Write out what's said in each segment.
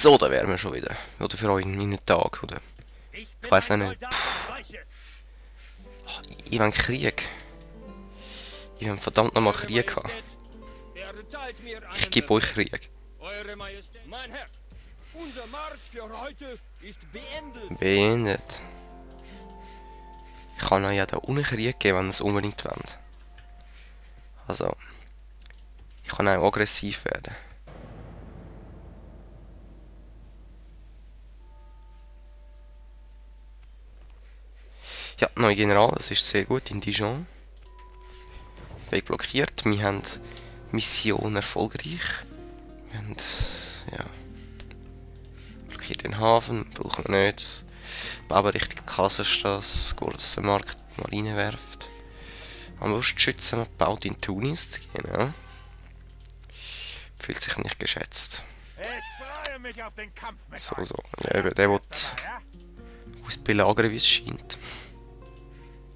So, da wären wir schon wieder. Oder für euch in einem Tag, oder? Ich weiß auch nicht. Ach, ich will Krieg. Ich will verdammt nochmal Krieg haben. Ich gebe euch Krieg. Eure Majestät, mein Herr, unser Marsch für heute ist beendet. Beendet. Ich kann euch ja da unten Krieg geben, wenn ihr es unbedingt wollt. Also, ich kann auch aggressiv werden. Ja, neuer General, das ist sehr gut in Dijon. Weg blockiert. Wir haben Mission erfolgreich. Wir haben, ja, blockiert den Hafen, brauchen wir nicht. Bauen richtig Kassenstrasse, große Markt, Marinewerft. Ambrustschützen baut in Tunis, genau. Fühlt sich nicht geschätzt. Ich freue mich auf den Kampf mit So. euch. Ja, eben, der will Ja? uns belagern, wie es scheint.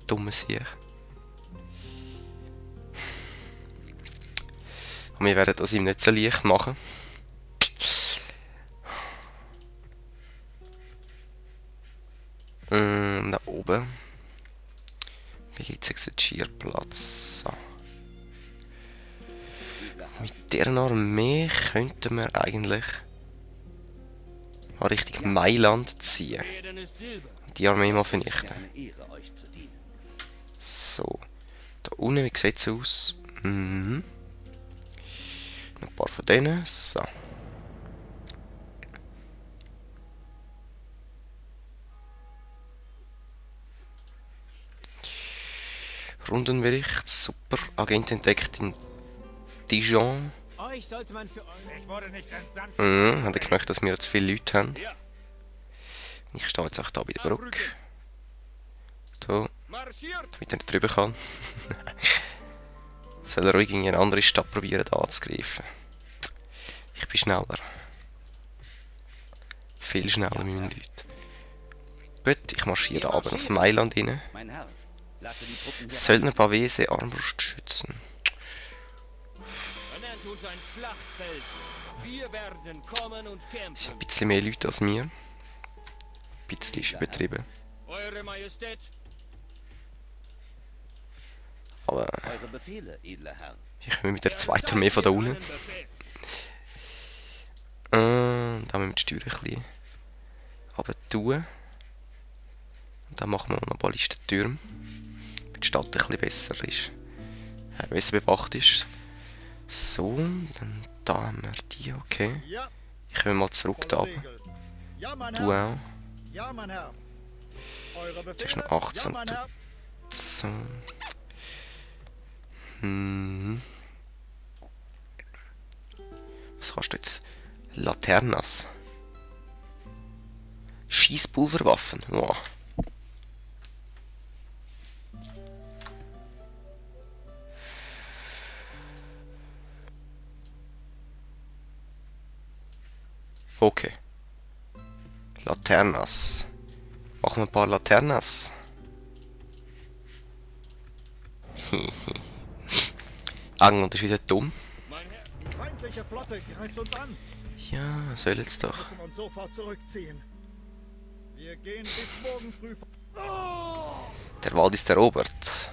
Dumme Sieg. Und wir werden das ihm nicht so leicht machen. Da oben. Milizexergierplatz. So. Mit dieser Armee könnten wir eigentlich mal Richtung Mailand ziehen. Eden ist Silber. Die Armee mal vernichten. Eine Ehre, euch zu dienen. So. Da unten, wie sieht es aus? Mhm. Noch ein paar von denen. So. Rundenbericht. Super. Agent entdeckt in Dijon. Euch sollte man für euch. Ich wurde nicht entsandt. Hat er gemerkt, dass wir zu viele Leute haben. Ja. Ich stehe jetzt auch hier bei der Brücke. So, Marschiert. damit er nicht drüber kann. Soll er ruhig in eine andere Stadt probieren anzugreifen. Ich bin schneller. Viel schneller mit meinen Leuten. Gut, ich marschiere aber auf Mailand rein. Mein Herr, lasse die Truppen hier Söldner Pavese, Armbrustschützen. Ernennt uns ein Schlachtfeld. Wir werden kommen und Es sind kämpfen. ein bisschen mehr Leute als mir. Ein bisschen ist übertrieben. Eure Majestät, Aber eure Befehle, edler Herr. ich komme mit der zweiten Armee von da unten. einen Befehl. Da müssen wir die Steuern ein bisschen runter tun. Und dann machen wir noch Ballistentürme. Damit die Stadt ein bisschen besser ist. Besser bewacht ist. So, dann da haben wir die, okay. Ja, Ich komme mal zurück da oben. Segel. Ja, mein Du Herr. auch. Ja, mein Herr. Eure Befehle. Das ist noch 18. Ja, mein Herr. So. Hm. Was kannst du jetzt? Laternas. Schießpulverwaffen. Wow. Okay. Laternas. Machen wir ein paar Laternas. England ist wieder dumm. Mein Herr, Die feindliche Flotte greift uns an. Ja, soll jetzt Wir doch. müssen uns sofort zurückziehen. Wir gehen bis morgen früh. Der Wald ist erobert.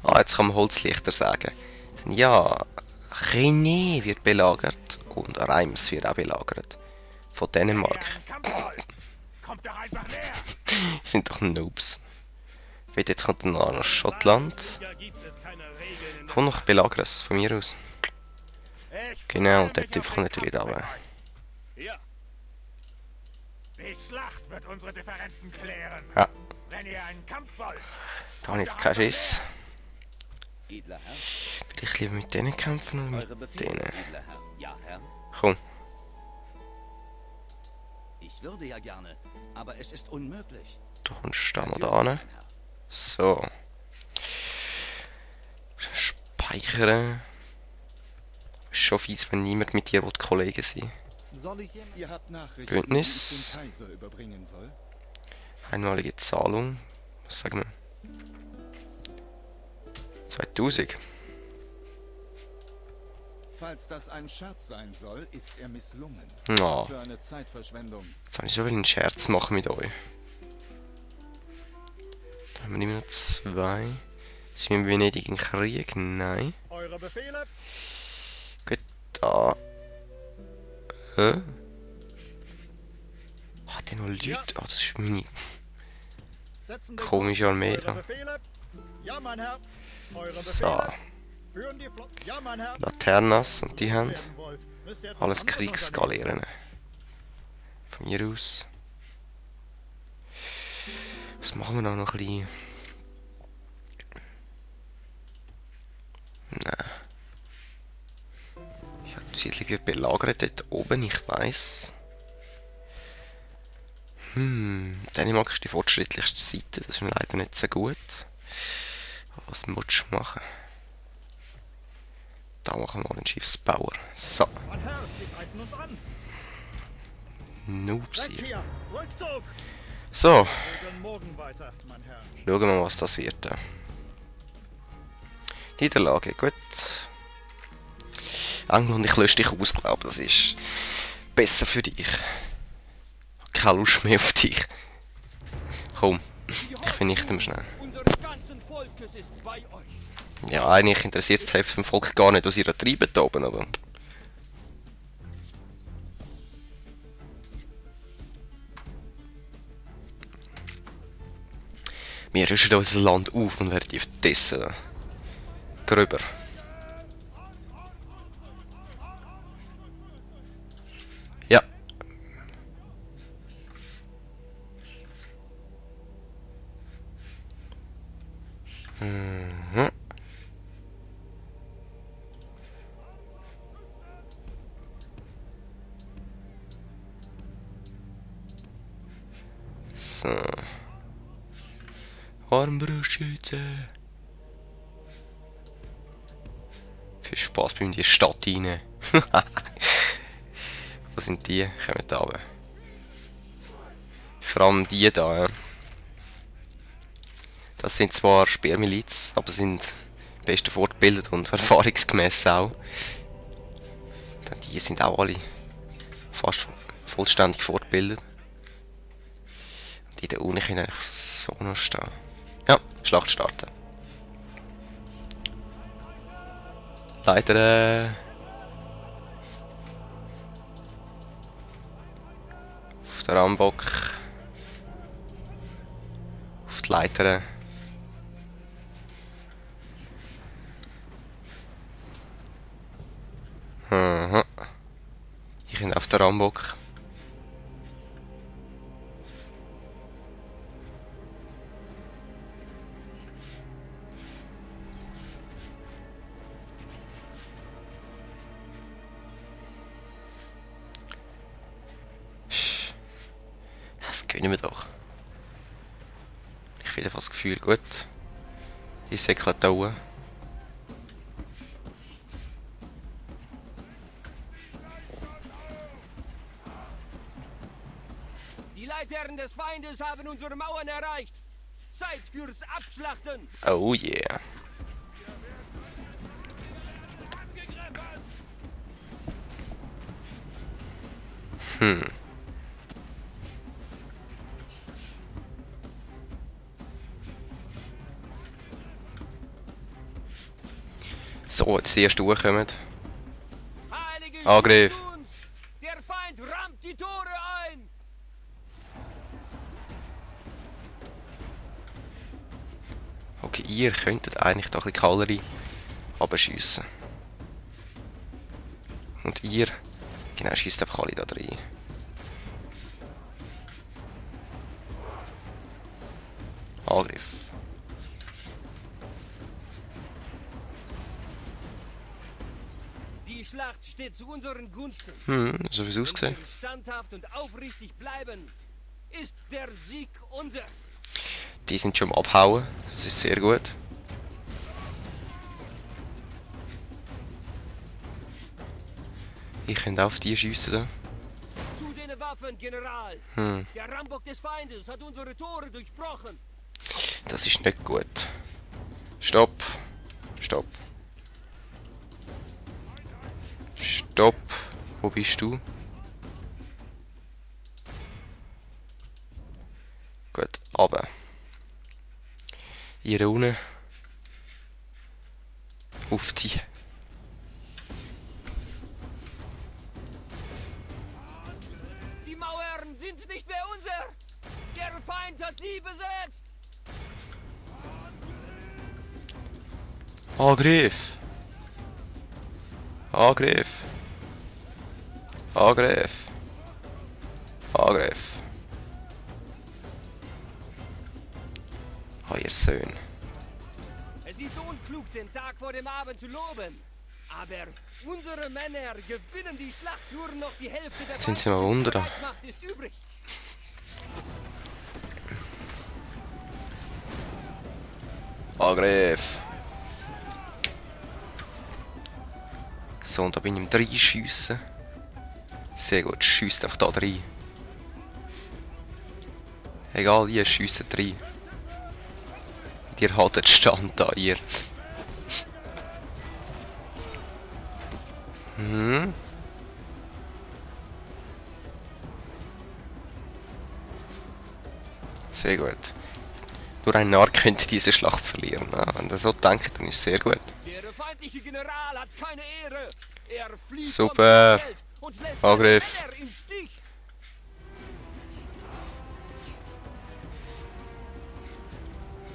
Ah, jetzt kann man Holzlichter sagen. Denn ja, René wird belagert und Reims wird auch belagert. Von Dänemark. Ein Kampfhold. Kommt doch einfach näher. Sind doch Noobs. Wait, jetzt kommt dann noch Schottland. da gibt es keine Regeln. Komm noch, belagere es von mir aus. Ich Genau, freue und der mich Typ auf kommt den natürlich Kampf da. mit euch. Ja, Die Schlacht wird unsere Differenzen klären. Ja, Wenn ihr einen Kampf wollt. da habe ich jetzt keinen Schiss. Edler Herr, Vielleicht lieber mit denen kämpfen oder eure mit Befehle, denen. edler Herr. Ja, Herr. Komm, Ich würde ja gerne, aber es ist unmöglich. du kommst da mal da Mein hin. Herr. So. Speichern. Ist schon fies, wenn niemand mit dir Kollegen sein. Soll ich ihm? Ihr habt Nachrichten, Bündnis. die ich dem Kaiser überbringen soll? Einmalige Zahlung. Was sagen wir? 2000. Falls das ein Scherz sein soll, ist er misslungen. Oh, Für eine Zeitverschwendung. jetzt habe ich so einen Scherz machen mit euch. Da haben wir immer noch 2. Sind wir in Venedig im Krieg? Nein. Eure Befehle? Gut, da. Hä? Hat der noch Leute? Ja. Ah, das ist meine Setzen den komische Armee Eure da. Befehle? Ja, mein Herr. Eure So, Befehle? Führen die Flotte? Ja, mein Herr. Laternas und die haben Werden wollt, müsst ihr etwas alles anderes Kriegsgaleeren. Von mir aus. Was machen wir da noch ein bisschen? Nein. Ja, die Siedlung wird belagert dort oben, ich weiss. Dänemark ist die fortschrittlichste Seite, das ist mir leider nicht so gut. Was musst du machen? Da machen wir mal den Schiffsbauer. So, unternehmen. Mein Herr, sie greifen uns an. Noobs hier. Hier, Rückzug. So, Wir gehen morgen weiter, mein Herr. schauen wir mal, was das wird. Niederlage, gut. England, ich lösche dich aus, glaube das ist besser für dich. Keine Lust mehr auf dich. Komm, ich vernichte ihn schnell. Unseres ganzen Volkes ist bei euch. Ja, eigentlich interessiert es die Hälfte vom Volk gar nicht, was ihr da treiben da oben, aber... Wir rüsten unser Land auf und werden dessen gröber. Ja. Mhm. So. Armbrustschütze. Viel Spaß bei mir in die Stadt rein. Wo sind die? Kommen da runter. Vor allem die da, ja. Das sind zwar Speermiliz, aber sind am besten fortgebildet und erfahrungsgemäß auch. Denn die sind auch alle fast vollständig fortgebildet. Und die da unten können eigentlich so noch stehen. Ja, Schlacht starten. Leiter. Auf der Rambock. Auf die Leiter. Mhm. Ich bin auf der Rambock. Das können wir doch. Ich finde fast das Gefühl gut. Ich säckle da oben. Die Leitherren des Feindes haben unsere Mauern erreicht. Zeit fürs Abschlachten. Oh yeah. So, jetzt die ersten hochkommen. Heilige Angriff. schützt uns. Der Feind rammt die Tore ein. Okay, ihr könntet eigentlich da ein bisschen Kavallerie abschiessen. Und ihr, genau, schießt einfach alle da rein. Angriff. Die Schlacht steht zu unseren Gunsten. So wie es aussieht. Wenn wir standhaft und aufrichtig bleiben, ist der Sieg unser. Die sind schon am Abhauen, das ist sehr gut. Ich könnte auf die schiessen da. Zu den Waffen, General. Der Rambock des Feindes hat unsere Tore durchbrochen. Das ist nicht gut. Stopp. Stopp. Stopp. Wo bist du? Gut, aber hier unten auf die. Die Mauern sind nicht mehr unser. Der Feind hat sie besetzt. Angriff! Angriff! Angriff! Angriff! Oh, ihr Söhne. Es ist unklug, den Tag vor dem Abend zu loben. Aber unsere Männer gewinnen die Schlacht, nur noch die Hälfte der Sind sie mal Wunder da? Streitmacht ist übrig. Angriff! So, und da bin ich im 3 schiessen. Sehr gut, schiesst einfach da rein. Egal, ihr schiesst rein. Ihr haltet Stand da, ihr. Mhm. Sehr gut. Nur ein Narr könnte diese Schlacht verlieren. Ja, wenn er so denkt, dann ist es sehr gut. Der feindliche General hat keine Ehre. Er flieht Super. vom Feld und lässt Angriff. seine Männer im Stich.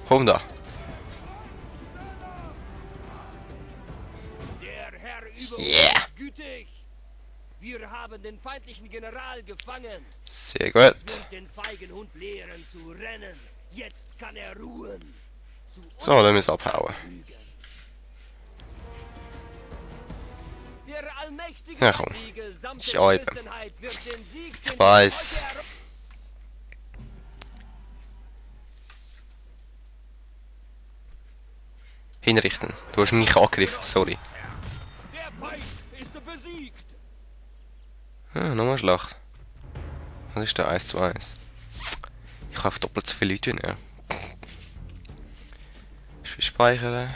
Komm da. Der Herr über Yeah. uns ist gütig. Wir haben den feindlichen General gefangen. Sehr gut. Es wird den feigen Hund lehren zu rennen. Jetzt kann er ruhen. Zu So, dann müssen wir abhauen. Der allmächtige Ja, komm. Heilige samt Ich der eibe. Christenheit wird den Sieg, den weiß. wir heute Hinrichten. Du hast mich angegriffen, sorry. Der Feind ist besiegt. Ah, nochmal Schlacht. Was ist da? 1 zu 1. Ich habe doppelt so viele Leute wie er. Spiel speichern.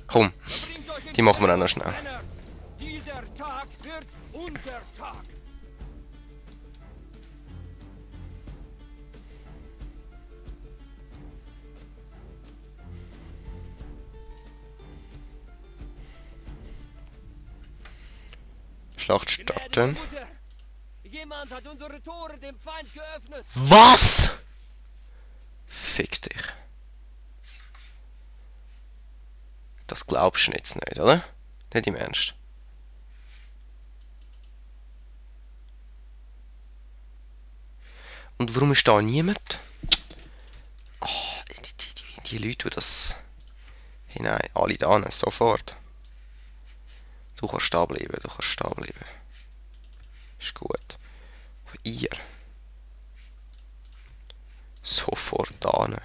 Komm, Bringt euch in die machen wir auch noch Stellung, schnell. Männer. Dieser Tag wird unser Tag. Schlacht starten. Gnädige Mutter, jemand hat unsere Tore dem Feind geöffnet. Was? Fick dich. Das glaubst du jetzt nicht, oder? Nicht im Ernst. Und warum ist da niemand? Oh, die Leute, die das hinein, alle da, sofort. Du kannst stehen bleiben, du kannst stehen bleiben. Ist gut. Aber ihr. Sofort da.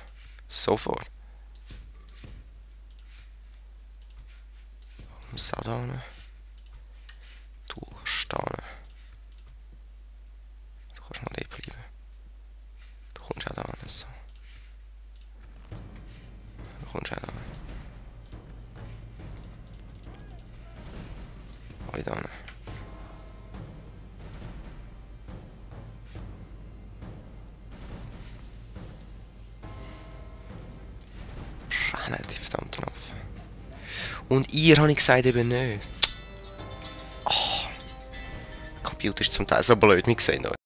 Sofort. So da. Du kannst stehen. Du kannst mal da bleiben. Du kommst auch da. So. Du kommst auch da. Alle da. Rennen, die verdammten Affen. Und ihr, habe ich gesagt, eben nicht. Oh. Der Computer ist zum Teil so blöd, wir sehen euch.